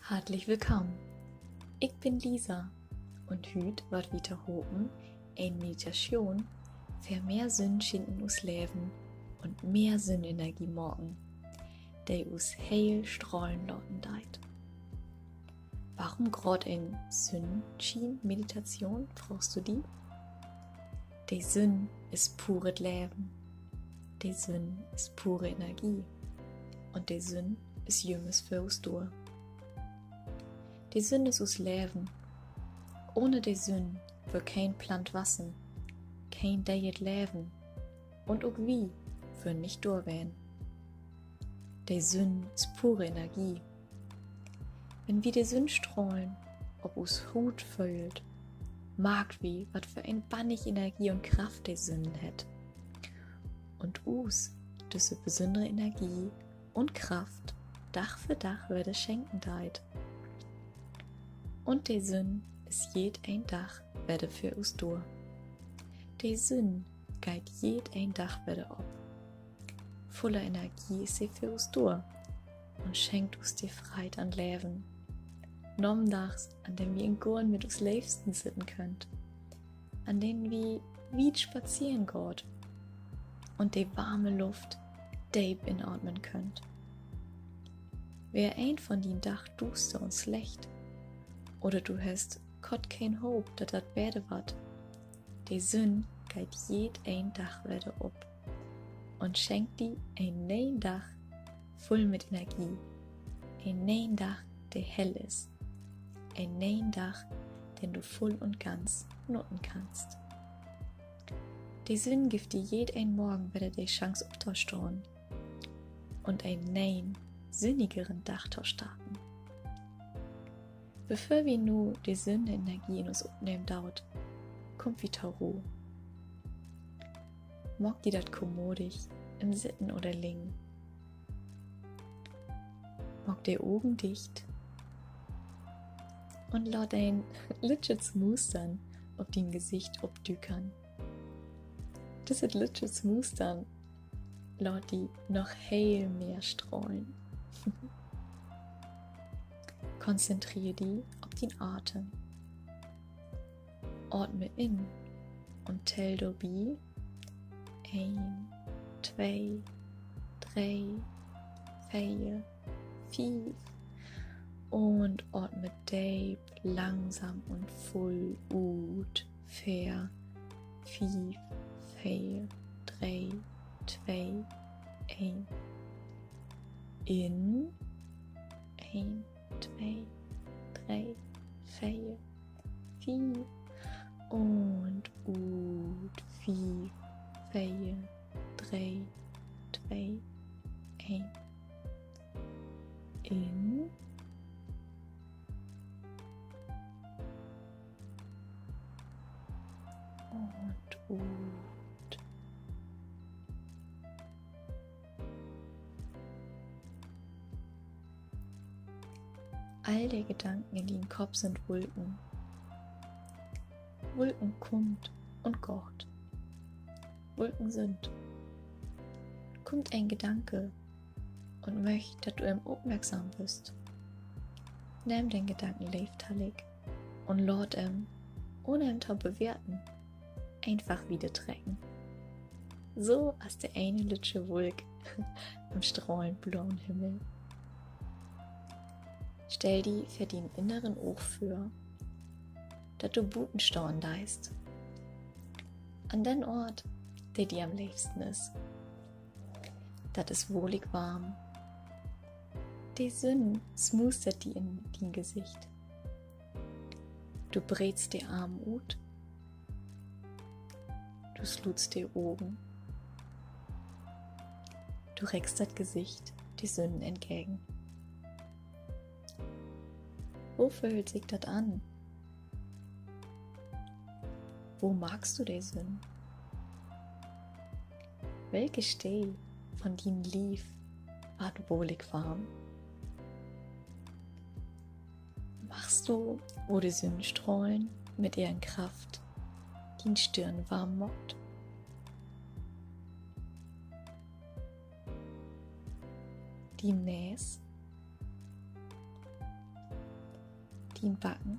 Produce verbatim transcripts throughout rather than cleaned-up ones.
Hartlich willkamen. Ik bün Lisa un hüüt warrt wi tohopen en Meditatschoon för mehr Sünnschien in us Leven un mehr Sünnenergie maken, de us heel strahlen laten deit. Warum graad en Sünnschien-Meditatschoon, fraagst du di? De Sünn is puret Leven. De Sünn is pure Energie. Un de Sünn is jümmers för us dor. De Sünn is us Leven. Ohne de Sünn wöör keen Plant wassen, keen Deert leven un ok wi wörrn nich dor ween. De Sünn is pure Energie. Wenn wi de Sünnstrahlen op us Huut föhlt, markt wi, wat för en bannig Energie un Kraft de Sünn hett un us düsse besünnere Energie un Kraft Dag för Dag wedder schenken deit. Un de Sünn is jedeen Dag wedder för us dor. De Sünn geiht jedeen Dag wedder op. Vuller Energie is se för us dor un schenkt us de Freid an Leven. Nameddags, an den wi in Goorn mit us Leevsten sitten köönt, an den wi wiet spazeren gaht un de warme Luft deep inaten köönt. Weer een von dien Dag duuster un slecht, oder du hest kort keen Hoop, dat dat beter warrt, de Sünn geiht jedeen Dag wedder op un schenkt di en ne'en Dag vull mit Energie, en ne'en Dag, de hell is, en ne'en Dag, den du vull un ganz nutten kannst. De Sünn gifft di jedeen Morgen wedder de Chance optostahn un en ne'en, sünnigeren Dag to starten. Bevör wi nu de Sünnenergie in us opnehmen doot, kaamt wi to Roh. Maak di dat kommodig, in't Sitten oder Liggen. Maak de Ogen dicht un laat en lüttjet Smustern op dien Gesicht opdükern. Düsset lüttje Smustern laat di noch heel mehr strahlen. Konzentreer di op dien Atem. Atme in un tell dorbi: een, twee, dree, veer, fief. Un atme deep, langsam un vull ut. Veer, fief, veer, dree, twee, een. In. Een, twee, dree, veer, fief. Un ut. Fief, veer, dree, twee, een. In. Un ut. All de Gedanken in dien Kopp sünd Wulken. Wulken kummt un gaht. Wulken sünd. Kummt en Gedanke un möcht, dat du em opmerksam büst, nehm den Gedanken leevtallig un laat em, ohne em to bewerten, eenfach wiedertrecken. So as de ene lüttje Wulk an'n strahlend blauen Himmel. Stell di vör dien inneren Oog vör, dat du buten stahn deist. An den Oort, de di an'n leevsten is. Dat is wohlig warm. De Sünn smustert di in dien Gesicht. Du breedst de Arm ut. Du sluutst de Ogen. Du reckst dat Gesicht de Sünn entgegen. Wo föhlt sik dat an? Wo markst du de Sünn? Welke Stee von dien Lief warrt wohlig warm? Markst du, wo de Sünnstrahlen mit ehren Kraft dien Stirn warm maakt? Dien Nees, Dien Backen,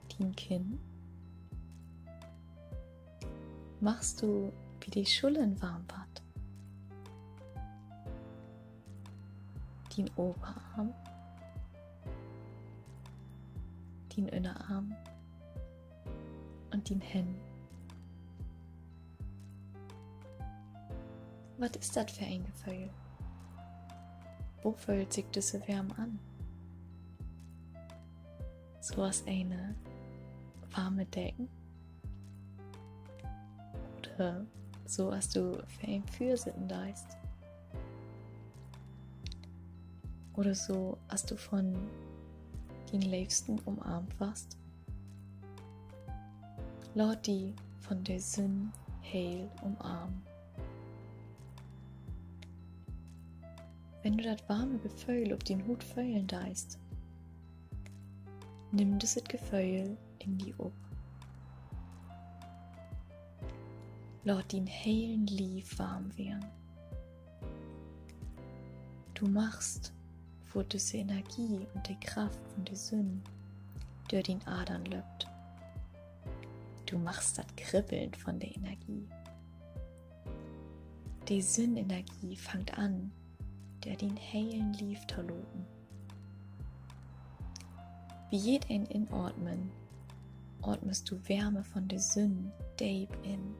dien Kinn. Markst du, wie de Schullern warm warrt? Dien Overarm, dien Ünnerarm un dien Hänn. Wat is dat för een Geföhl? Wo föhlt sik düsse Wärm an? So as ene warme Decken? Oder so, as du vör een Füer sitten deist? Oder so, as du von dien Leevsten umarmt warrst? Laat di von de Sünn heel umarmen. Wenn du dat warme Geföhl op dien Huut föhlen deist, nimm düsset Geföhl in di op. Laat dien helen Lief warm weern. Du markst, wo düsse Energie un de Kraft vun de Sünn dör dien Adern löppt. Du markst dat Kribbeln von de Energie. De Sünnenergie fangt an, dör dien helen Lief to lopen. Bi jedeen Inatmen atmest du Wärme von de Sünn deep in.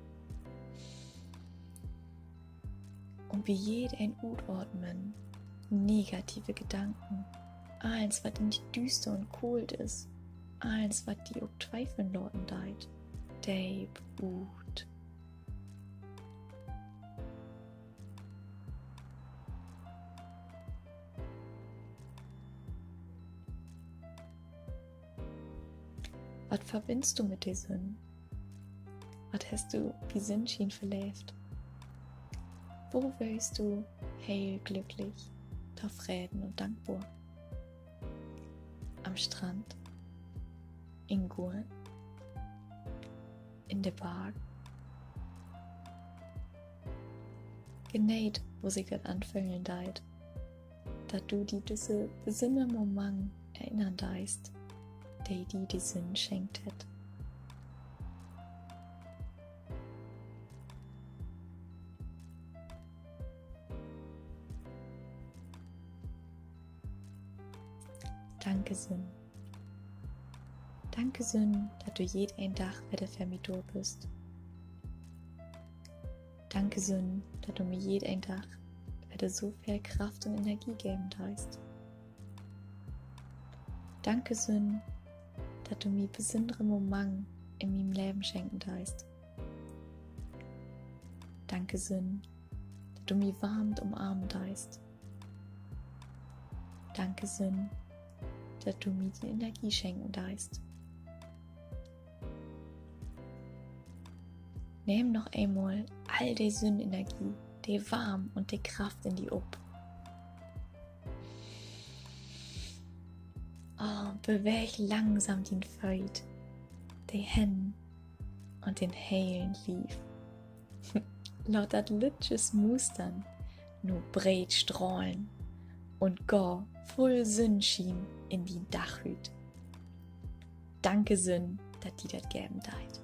Un bi jedeen Utatmen negative Gedanken, allens, wat in di düüster un koolt is, allens, wat di ok twiefeln laten deit, deep ut. Wat verbinnst du mit de Sünn? Wat hest du bi Sünnschien beleevt? Wo weerst du heel glücklich, tofreden un dankbor? An'n Strand, in'n Goorn, in de Barg? Geneet, wo sik dat anföhlen deit, dat du di düsse besünnere Momang erinnern deist, de di de Sünn schenkt hett. Danke, Sünn. Danke, Sünn, dat du jedeen Dag wedder för mi dor büst. Danke, Sünn, dat du mi jedeen Dag wedder so veel Kraft un Energie geven deist. Danke, Sünn, dat du mi besünnere Momang in mien Leven schenken deist. Danke, Sünn, dat du mi warm umarmen deist. Danke, Sünn, dat du mi de Energie schenken deist. Nehm noch eenmal all de Sünnenergie, de Warm un de Kraft in di op. Oh, beweeg langsam dien Fööt, de Hänn un den helen Lief. Laat dat lüttje Smustern nu breet strahlen un gah vull Sünnschien in dien Dag hüüt. Danke, Sünn, dat di dat geven deit.